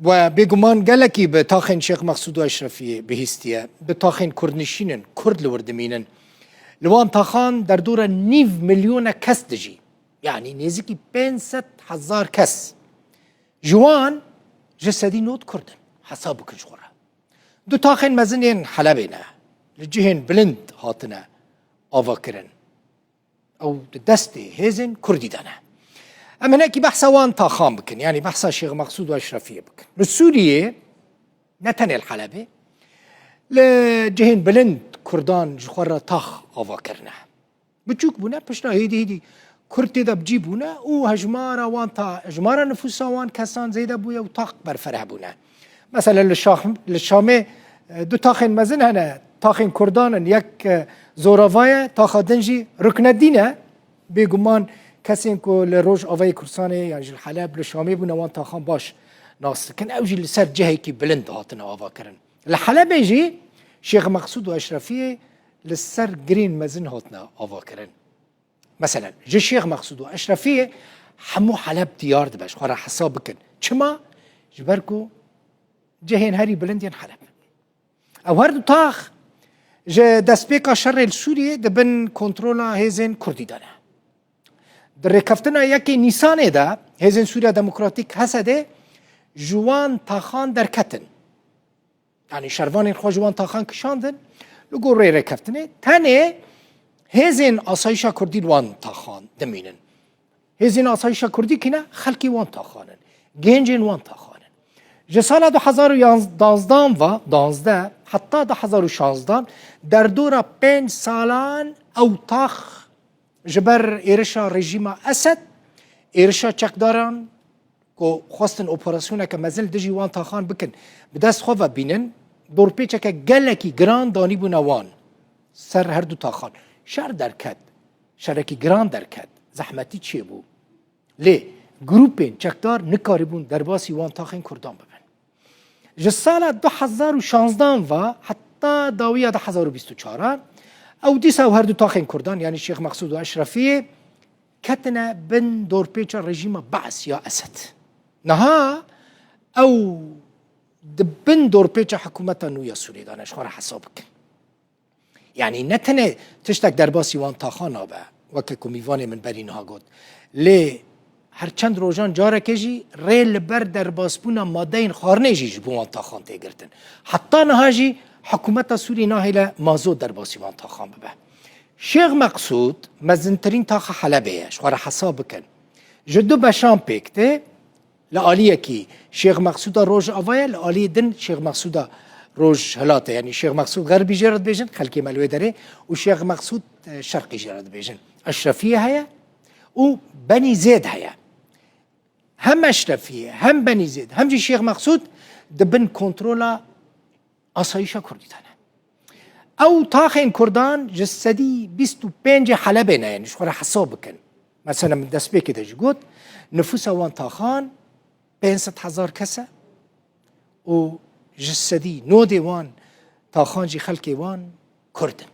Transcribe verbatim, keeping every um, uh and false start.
We bêguman gelekî bi taxên Şêx Mexsûd û Eşrefiyê bihîstiye. Bi taxên kurdnişîn in, kurd li wir dimînin. Li wan taxan derdora nîv milyona kes dijî. Yanî nêzîkî pênc sed hezar kes. Ji wan ji sedî nod kurd in. Hesab bikin ji xwe re. Du taxên mezin yên Helebê ne. Li cihên bilind hatine avakirin. Ew di destê hêzên kurdî de ne. Em hinekî behsa wan taxan bikin, yanî behsa Şêx Mexsûd û Eşrefiyê bikin. Li Sûriyê, ne tenê li Helebê, li cihên bilind kurdan ji xwe re tax ava kirine. Biçûk bûne, pişta hêdî hêdî kurd tê de bi cî bûne û hejmara wan ta, hejmara nifûsa wan kesan zêde bûye û tax berfereh bûne. Mesela li Şax-, li Şamê, e, du taxên mezin hene, taxên kurdan in, yek, e, Zorava ye, taxa din jî Rukneddîn e. Bêguman kesên ku li Rojavayê Kurdistanê yan jî li Heleb, li Şamê bûne wan taxan baş nas dikin. Ew jî li ser cihekî bilind hatine avakirin. Li Helebê jî Şêx Mexsûd û Eşrefiyê li ser girên mezin hatine avakirin. Meselen, ji Şêx Mexsûd û Eşrefiyê hemû Heleb diyar dibe, ji xwe re hesab bikin. Çima? Ji ber ku cihên herî bilind yên Heleb. Ew her du tax ji destpêka şerê li Sûriyê di bin kontrola hêzên kurdî de ne. Di rêkeftina yekê Nîsanê de hêzên Sûriya Demokratîk, H S D'ê, ji wan taxan derketin. Yanî şervanên xwe ji wan taxan kişandin, li gor rê rêkeftinê tenê hêzên asayîşa kurdî li wan taxan dimînin. Hêzên asayîşa kurdî kî ne? Xelkê wan taxan in. Gencên wan taxan in. Ji sala du hezar û danzdan ve, danzdeh, heta du hezar û şanzdan derdora pênc salan ew tax ji ber êrişa rejîma Esed, êrişa çekdaran, ku xwestin operasyoneke mezin li dijî wan taxan bikin, bi dest xwe ve bînin, dorpêçeke gelekî giran danîbûne wan ser her du taxan. Şer derket, şerekî giran derket, zehmetî çêbû. Lê grûpên çekdar nikarîbûn derbasî wan taxên kurdan bibin. Ji sala du hezar û şanzdan ve heta dawiya du hezar û bîst û çaran, ew dîsa ew her du taxên kurdan, yanî Şêx Mexsûd û Eşrefiyê, ketine bin dorpêça rejîma Be'es ya Esed. Niha ew di bin dorpêça hikûmeta nû ya Sûriyê de ne, ji xwe re hesab bikin. Yanî ne tenê tiştek derbasî wan taxan nabe, weke ku mîvanê min berî niha got. Lê her çend rojan carekê jî rê li ber derbasbûna madeyên xwarinê jî ji bo wan taxan tê girtin. Heta niha jî hikûmeta Sûrî nahêle mazot derbasî wan taxan bibe. Şêx Meqsûd mezintirîn taxa Helebê ye, ji xwe re hesab bikin. Ji du beşan pêk tê, li aliyekî Şêx Meqsûda Rojava ye, li aliyê din Şêx Meqsûda Rojhilat e. Yanî Şêx Meqsûd Xerbî jê re dibêjin, xelkê me li wê derê, û Şêx Meqsûd, e, Şerqî jê re dibêjin. Eşrefiyê heye û Benî Zêd heye. Hem Eşrefiyê, hem Benî Zêd, hem jî Şêx Meqsûd di bin kontrola asayîşa kurdî de ne. Ew taxên kurdan ji sedî bîst û pêncê Helebê ne, yanî ji xwe re hesab bikin. Mesela min destpêkê de jî got, nifûsa wan taxan pênc sed hezar kes e û ji sedî nodê wan taxan jî xelkê wan kurd in.